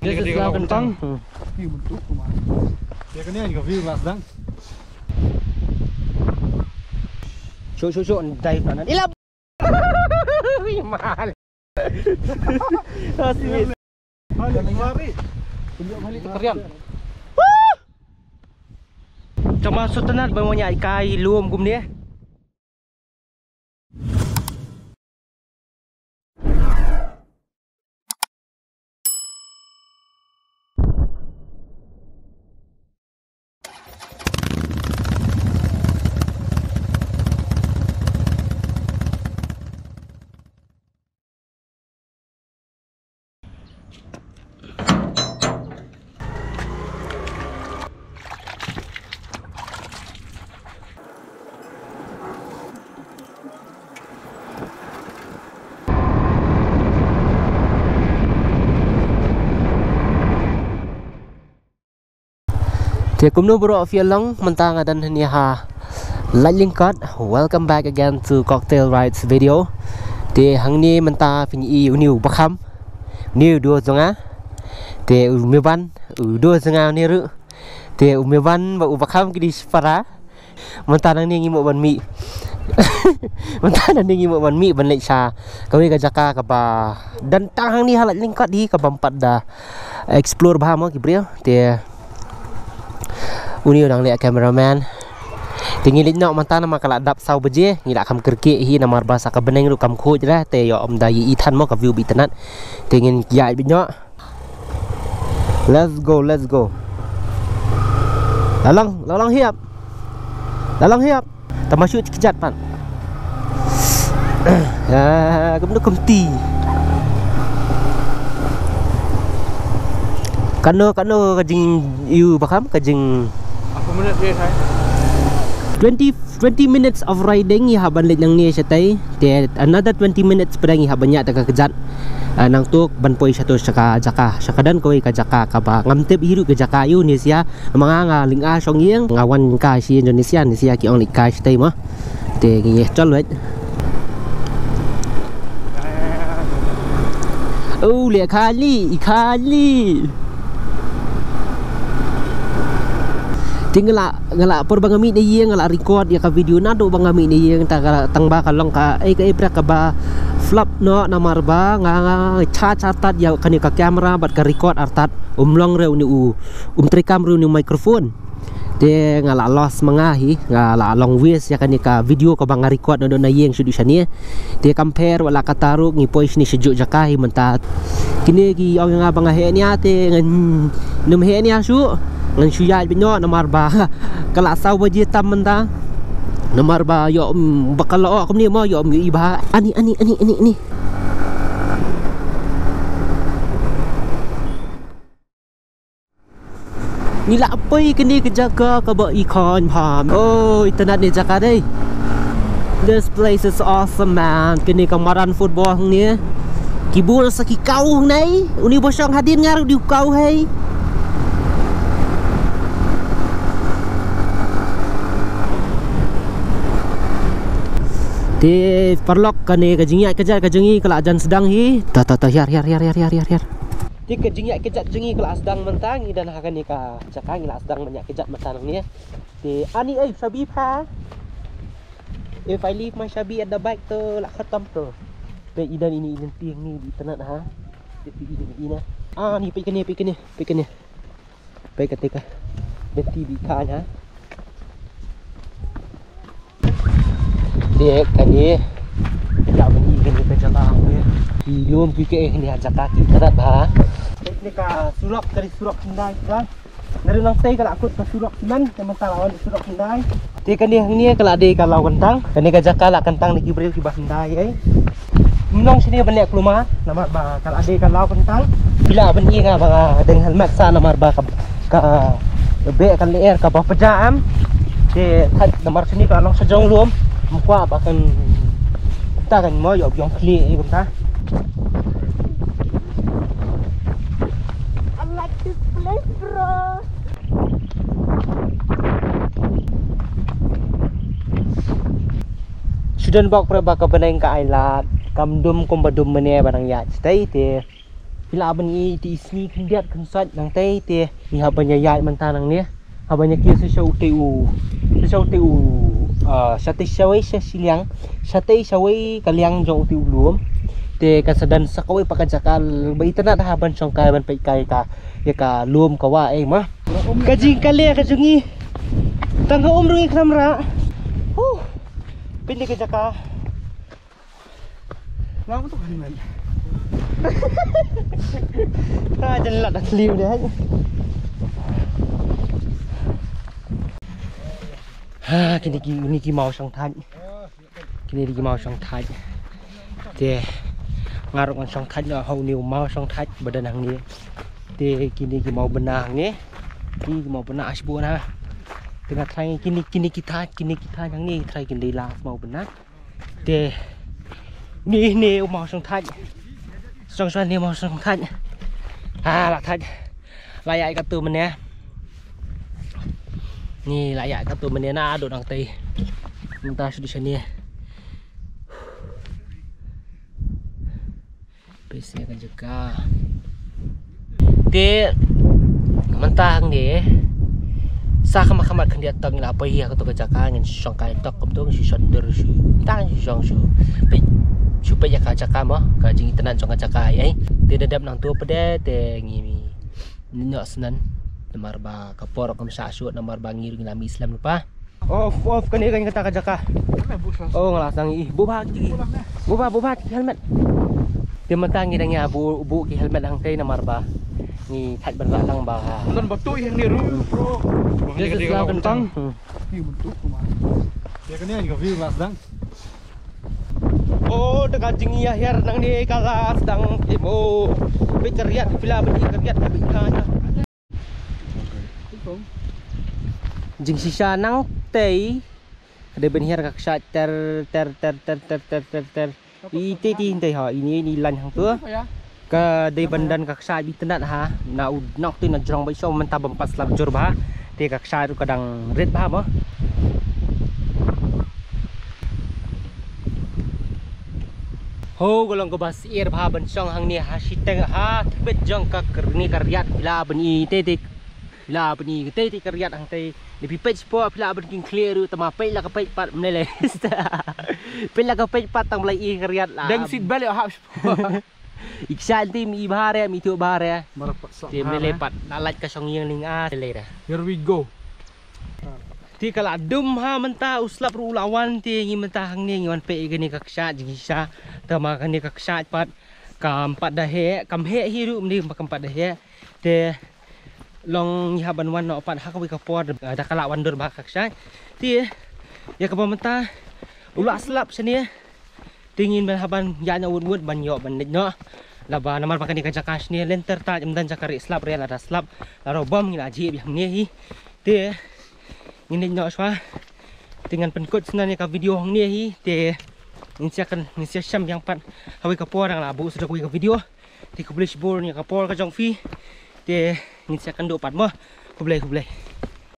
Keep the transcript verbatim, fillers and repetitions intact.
This is Lawkentang. Hmm. Ïa kane ka view la sdang. Shu, shu, shu, dive na. Ila. Ui, mahal. Asyik. Kerian. Tama sutanat ba mo nya ikai lum kumne. Te kumno bro, phi long mynta nga dang hynne ha Laitlingkot. Welcome back again to Cocktail Rides video. Te hangne mynta phin ïohi uni u bakham, uni u doh jong nga. Te u mihban u doh jong nga uni ruh. Te u mihban bad u bakham ki dei shipara. Mynta nangne ngi mut ban mih. Mynta nangne ngi mut ban mih ban leit sha kawei ka jaka kaba dang tang hangne ha Laitlingkot hi, kaba ym pat da explore bha mo ki briew. Te uni u dang leh cameraman. Te ngi leit noh mynta namar ka la dap saw baje, ngi la kham kyrkieh hi namar ba sa ka bneng ruh kam khuid re, te ïoh ym da ïohi than mo ka view ba itynnat. Te ngin ïaid beit noh. Let's go, let's go. La long, la long hiap. La long hiap. Tama shu kjat pat. Ah, kumno kumti. Kano, kano ka jing ïoh bakham, ka jing. Aku menit dia, saya. Twenty, twenty minutes of riding, ïa hap ban leit nangne shatai. Te another twenty minutes pat ïa hap ban ïa ta ka kjat. Ah, nangta ban poi shato sha ka jaka, sha ka dang kawei ka jaka kaba ngam tip hi ruh ka jaka ïa u ne sha. Ma nga nga lynga shong ïing, nga wan ka shi Indonesia, Indonesia ki ong leit ka shatai mo. Te ngi chal wet. Oh, le kali, i kali. Te nga la, nga la por ba nga mih na ïing nga la record ïa ka video naduh ba nga mih na ïing, ta ka tang ba ka long ka, eh, ka, eh, kaba flop noh namar ba nga, nga, nga cha cha tad ïa kane ka camera bad ka record artat um long re uni u, um treikam re uni u microphone. Te nga la loss ma nga hi, nga la long waste ïa kane ka video kaba nga record naduh na ïing shuh shane. Te compare wat la katta ruh ngi poi shane sha juh jaka hi mynta. Kine ki ong ïa nga ba nga heh nia te ngan nym heh nia shuh. Ngan shu ïaid beit noh namar ba ka la saw baje tam mynta. Namar ba ïoh, mm, ba ka la oh kumne mo ïoh, mm, ïohi bha. Ani, ani, ani, ani, ani. Ngi la poi kane ka jaka kaba i kham bha. Oh, itynnat ne jaka dei. This place is awesome, man. Kane ka madan football hangne. Ki bun sa ki kaw hangne. Uni ba shong hadien nga ruh dei u kaw hei. Te paralok, kane ka jingïaid kjat ka jong ngi ka la jan sdang hi. Ta, ta, ta, hiar, hiar. Te ka jingïaid kjat jong ngi ka la sdang mynta, ngi dang ha kane ka jaka ngi la sdang ban ïaid kjat mynta nangne. Te ani, eh, shabi pha. If I leave my shabi at the back to la khatam to. Te i dang ini, i dang tieng ni, itynnat ha. Te i dang ini. Ah, ni peit kane, peit kane, peit kane. Peit kata ka. Dang ti beit kane ha. Te kane. Ïa bani kane ka jaka hangne. Ki lum ki, kane ka jaka ki kynat bha. Kane ka surok, kane surok Hyundai ka. Nari nangtei ka la kut ka surok simen, te mynta la wan surok Hyundai. Te kane hangne ka la dei ka Lawkentang. Kane ka jaka la kyntang da ki briew kiba Hyundai, eh. Ym long shane ban leh kulmar, namar ba ka la dei ka Lawkentang. Phi lah ban i nga ba nga deng helmet sa namar ba ka, ka beh ka lyer kaba pjah em. Te thait namar shane ka long sha jong lum. Ym kwah ba kan ta kan mo ïoh biang khlieh ïa kumta. I like this place, bro. Shu don bok pre ba ka bneng ka ai lad, kam dum kumba dum mynne ba nang ïaid shatei te. Phi lah ban ïohi te i sngi khyndiat khynsoit nangtei te ngi hap ban ïaid mynta nangne. Hap ban ïa kiew sha sha utei u, sha sha utei u, ah, shatei shawei sha shiliang, shatei shawei ka liang jong utei u lum. Te kan sa don sa kawei pat ka jaka ba itynnad ha ban shong kai ban peit kai ka ïa ka lum ka wah ei ma. Ka jingkale ka jong ngi. Tang ka um ruh ngi khlem rah. Huh. Pynlong ka jaka. Ngam tu kan men. Ha, jan lad da tliu deh. Ha, kine ki, kine ki maw shong thait. Kine ki maw shong thait. Te nga ruh ngan shong thait noh ha une u maw shong thait ba don hangne. Te kine ki maw bna hangne. Kine ki maw bna ashbu na. Te nga trai kine, kine ki thait, kine ki thait hangne trai kine la maw bna. Te ni ne u maw shong thait. Shong shong ni maw shong thait. Ah, la thait. La ïa ka tu mane. Ni la ïa ka tu mane na do nangtei. Mynta shu di shane. Pese ka jaka. Te mynta hangne sa kham kham khyndiat tang la poi ïa kato ka jaka ngin shong kai tok kumto ngin shu shon dur shu tang shu shong shu peit shu peit ïa ka jaka mo ka jingitynnad jong ka jaka ai. Te da dep nangto pat de te ngi ngi noh shen namar ba ka por kam shah shuh namar ba ngi ruh ngi la mih slem lypa. Off, off, kane kane kata ka jaka. Oh, nga la sdang ïohi. Buh bha ki. Buh bha, buh bha ki helmet. Te mynta ngi dang ïa buh, buh ki helmet hangtei namar ba ngi thait ban rah lang ba. Don batu ïa ngi ruh, bro. This is Lao Kentang. Hmm. Ïa kane ka view nga la sdang. Oh, da ka jingïahiar nangne ka la sdang te mo. Peit ka riat, phi lah ban ïohi ka riat, peit ka. Jingshisha nangtei ka dei ban hiar ka kshaid ter ter ter ter ter ter ter ter ter. I te ti hynrei ha ini ini lain hangto. Ka dei ban don ka kshaid ba itynnad ha. Na u nongtei na jrong ba i shong mynta bym pat slap jur bha. Te ka kshaid ruh ka dang rit bha mo. Ho, ka long kaba syier bha ban shong hangne ha shiteng ha tbit jong ka kyrni ka riat phi lah ban i te te phi lah ban i te te ka riat hangtei. Ni phi peit shapoh phi lah ban king khlieh ruh tama peit la ka peit pat mlei lei. Peit la ka peit pat tang mlei i ka riat la. Dang seat belt ïa hap shapoh. Ik shan te mi i bha re mi tu bha re. Te mlei lei pat la lait ka shong ïing ling a te lei re. Here we go. Te ka la dum ha mynta u slap ruh u la wan te ngi mynta hangne ngi wan peit ïa kane ka kshaid jingshisha. Tama kane ka kshaid pat kam pat da heh kam heh hi ruh mynta kam pat da heh. Te long ngi hap ban wan noh pat ha kawei ka por da ka la wan dur bha ka kshaid. Te ïa kaba mynta u la slap shane. Te ngin ban hap ban ïaid noh wut wut ban ïoh ban leit noh. Laba namar ba kane ka jaka shane lynter ta ym don jaka rieh slap rieh lada slap la ruh bom ngi la jied biang ne hi. Te ngin leit noh shwa. Te ngan pynkut shane ïa ka video hangne hi te ngin sa kan ngin sa shem biang pat ha kawei ka por dang la buh sa da kawei ka video. Te khublei shibun ïa ka por ka jong phi. Te ngin sa kan duh pat mo. Khublei khublei.